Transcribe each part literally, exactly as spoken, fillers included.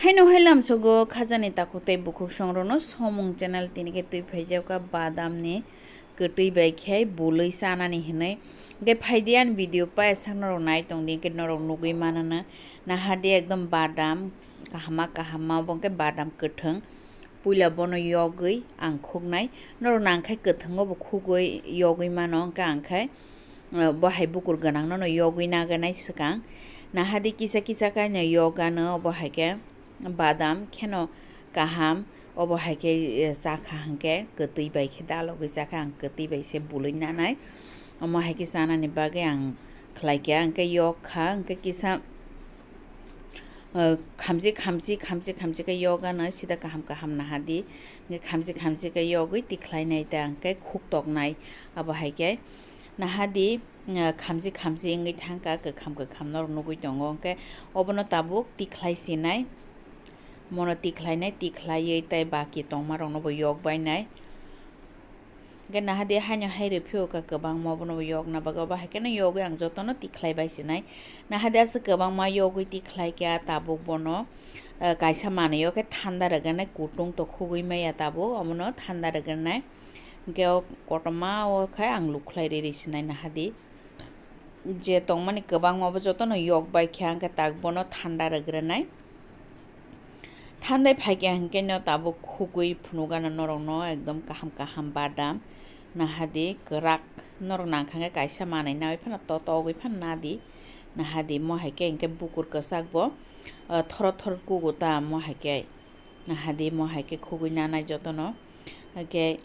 Haino hai lamsogo khajani takhuk tei bukhuk songrokno somung channel tini khe twi phaijakha badamni kwtwi bai khe bului chanani hinwi. Hwnkhe phaidi ani video paisa norok nai tongdi, hwnkhe norok nugwi manana. Nahardi ekdom badam kahama kahama, obo hwnkhe badam kwthwng. Puila bono yogwi ang khuknai. Norok nangkhai kwthwngo bo khugwi yogwi mano, hwnkhe ang khai, eh, bo hai bukur gwnangno no yogwi naganai swkang. Nahadi kisa kisa khe no yogano, obo hai khe badam kheno kaham, obo hai khe, eh, chakha hwnkhe kwtwi bai khe dalogwi chakha, ang kwtwi bai se bului nanai. Omo hai khe chanani bagwi ang khlai kha, hwnkhe yok kha, hwnkhe kisa, eh, khamchi khamchi, khamchi khamchi khe yogano sida kaham kaham nahadi, hwnkhe khamchi khamchi khe yogwi tikhlai nai ta, hwnkhe khuk toknai. Abo hai khe nahadi, eh, khamchi khamchi wngwi thangkha, kwkham kwkham norok nugwi tongo, hwnkhe obono tabuk tikhlai sinai, mono tikhlai nai, tikhlaiwi tei baki tongma rokno bo yok bai nai. Hwnkhe nahadi haino hai rw phiyokha kwbangma, obono bo yokna bagwi, obo hai kheno yogwi ang jotono tikhlai bai sinai. Nahadi aswk kwbangma yogwi tikhlai kha, tabuk bono, eh, kaisa manwi o khe thanda rwgwrnai, kutung to khugwi maya tabuk, omono thanda rwgwrnai. Hwnkhe o kotorma o khe ang lukhlai rwi rwi sinai nahadi. Je tongmani kwbangma bo jotono yok bai kha, hwnkhe tak bono thanda rwgwrnai. Thandai phaikha hwnkhe no tabuk khugwi phunukgana norokno ekdom kaham kaham badam. Nahadi kwrak norok nangkha hwnkhe kaisa manwi nawi phano to togwi phano nadi. Nahadi mo hai khe hwnkhe bukur kwchak bo, ah, thoro thoro kugo ta mo hai khe. Nahadi mo hai khe khugwi nanai jotono. Hwnkhe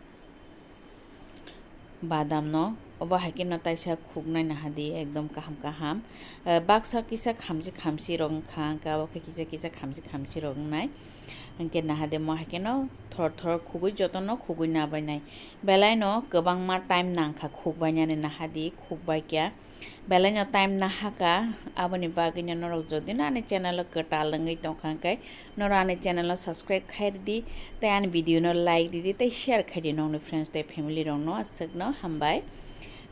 badamno obo hai kheno taisa khuknai nahadi ekdom kaham kaham. Eh, baksa kisa khamchi khamchi rok wngkha, hwnkhe abo khe kisa kisa khamchi khamchi rok wngnai. Hwnkhe nahadi mo hai kheno thor thor khugwi jotono khugwi nabainai. Belaino kwbangma time nangkha khukbainani, nahadi khukbai kha. Belaino time nahakha, aboni bagwino norok jodi no ani channel o kwtal wngwi tongkha hwnkhe, norok ani channel o subscribe khai rwdi, tei ani video no like rwdi, tei share khai di nokni friends tei family rokno, aswkno hambai.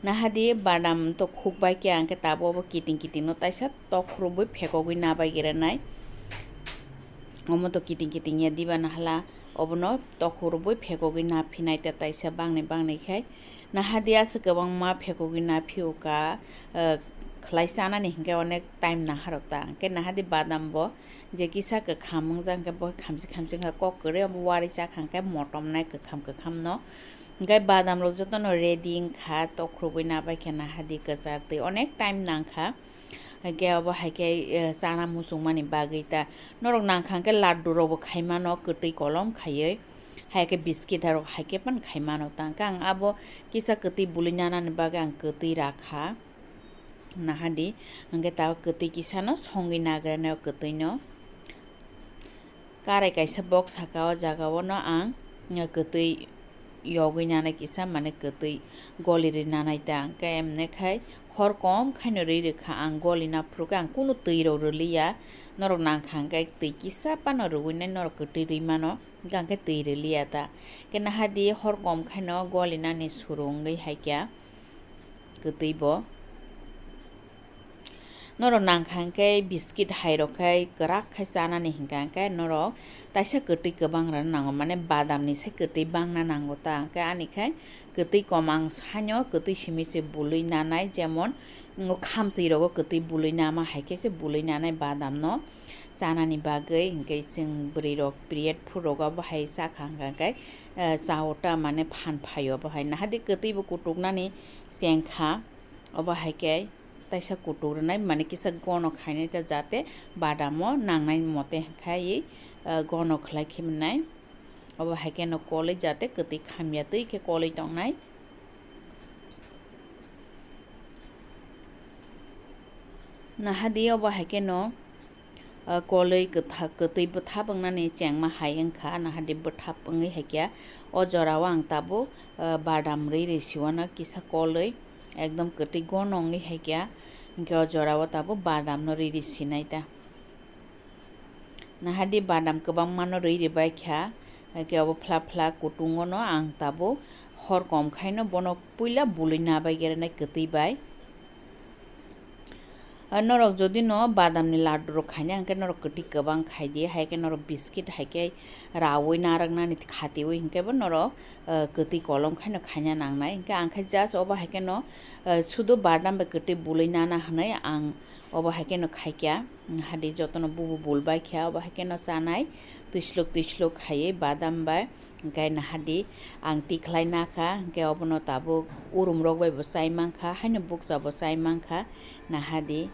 Nahadi badam to khukbai khe, ang khe tabuk obo kiting kiting no taisa tokhorobwi phekogwi nabai gera nai. Omo to kiting kiting ya diba nahala, obono tokhorobwi phekogwi naphinai ta taisa bangni bangni khai. Nahadi aswk kwbangma phekogwi naphiyokha, eh, khlai chanani hinkhe onek time naharok ta. Hinkhe nahadi badam bo je kisa kwkham wngjak hinkhe bo khamchi khamchi wngkha kok kwrwi, obo warwi chakha hinkhe motom nai kwkham kwkham no. Hinkhe badam rok jotono ready wngkha, tokhorobwi nabaikha nahadi kwchar twi onek time nangkha. Hinkhe obo hai khe, eh, chana muchungmani bagwi ta. Norok nangkha hinkhe laddu rokbo khai mano kwtwi kolom khaiwi. Hai khe biscuit rok hai khe phano khai mano ta. Hinkhe ang abo kisa kwtwi bului nanani bagwi ang kwtwi rakha. Nahadi, hinkhe ta kwtwi kisano songwi nagra nai o kwtwino. Karai kaisa box saka o jaga o no ang, uh, kwtwi yogwi nanai kisa, mane kwtwi goli rwi nanai ta, hwnkhe emne khai hor kom khaino rwi rwkha ang, goli na phuru khe ang kunu twi rok rwliya, norok nangkha hwnkhe twi kisa phano rwwi nai norok kwtwi rwi mano, hwnkhe ang khe twi rwliya ta, hwnkhe nahadi hor kom khaino goli nani suru wngwi hai kha. Kwtwi bo. Norok nangkha hwnkhe biscuit hai rok khai kwrak khai chanani hinkha hwnkhe norok taisa kwtwi kwbang rwna nango, mane badam ni sai kwtwi bangna nango ta, hwnkhe ani khai kwtwi kom ang haino kwtwi simi se bului nanai, jemon, mm, khamswi rogo kwtwi bului nama hai khe se bului nanai badam no chanani bagwi, hwnkhe chwng bwrwi rok period phuru rogo bo hai chakha hwnkha hwnkhe, eh, cha o ta mane phan phaio bo hai. Nahadi kwtwi bo kutuknani chengkha, obo hai khe taisa kutuk rwnai, mane kisa gono khainai ta, jate badamo nangnai mote khai, eh, gono khlai khe mwnai. Obo hai khe no kolwi jate kwtwi khamya twi khe kolwi tongnai. Nahadi obo hai khe no, ah, kolwi kwtha-, kwtwi bwthap wngnani chengma hai wngkha, nahadi bwthap wngwi hai khe o jorao ang tabuk, ah, badam rwi rwi siwano kisa kolwi ekdom kwtwi gono wngwi hai khe, hinkhe o jorao tabuk badamno rwi rwi sinai ta. Nahadi badam kwbangmano rwi rwbai kha, hai khe obo phla phla kutungo no ang tabuk hor kom khaino bono puila bului nabai gera nai kwtwi bai. Ah, norok jodi no badam ni laddu rok khaina hwnkhe norok kwtwi kwbang khai di, hai khe norok biscuit hai khe rawi narwknani khatiwi hwnkhe bo norok, ah, kwtwi kolom khaino khaina nangnai. Hwnkhe ang khe just obo hai kheno, ah, sudu badam bai kwtwi bului nana hwnwi ang obo hai kheno khaikha. Hadi jotono bubu bul bai kha, obo hai kheno chanai twisluk twisluk khaiwi badam bai. Hwnkhe nahadi ang tikhlai nakha, hwnkhe obono tabuk urumrok bai bo chai mankha, haino bukcha bo chai mankha, nahadi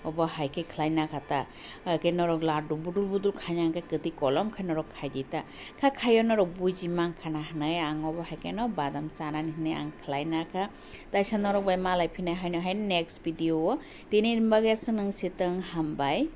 obo hai khe khlai nakha ta. Hwnkhe norok laddu budul budul khaina hwnkhe kwtwi kolom khe norok khai di ta. Kha khaio norok buji mankha na hwnwi ang obo hai kheno badam chanani hwnwi ang khlai nakha. Taisa norok bai malai phinai haino hai next video o. Tini bagwi aswk nang sitwng, hambai.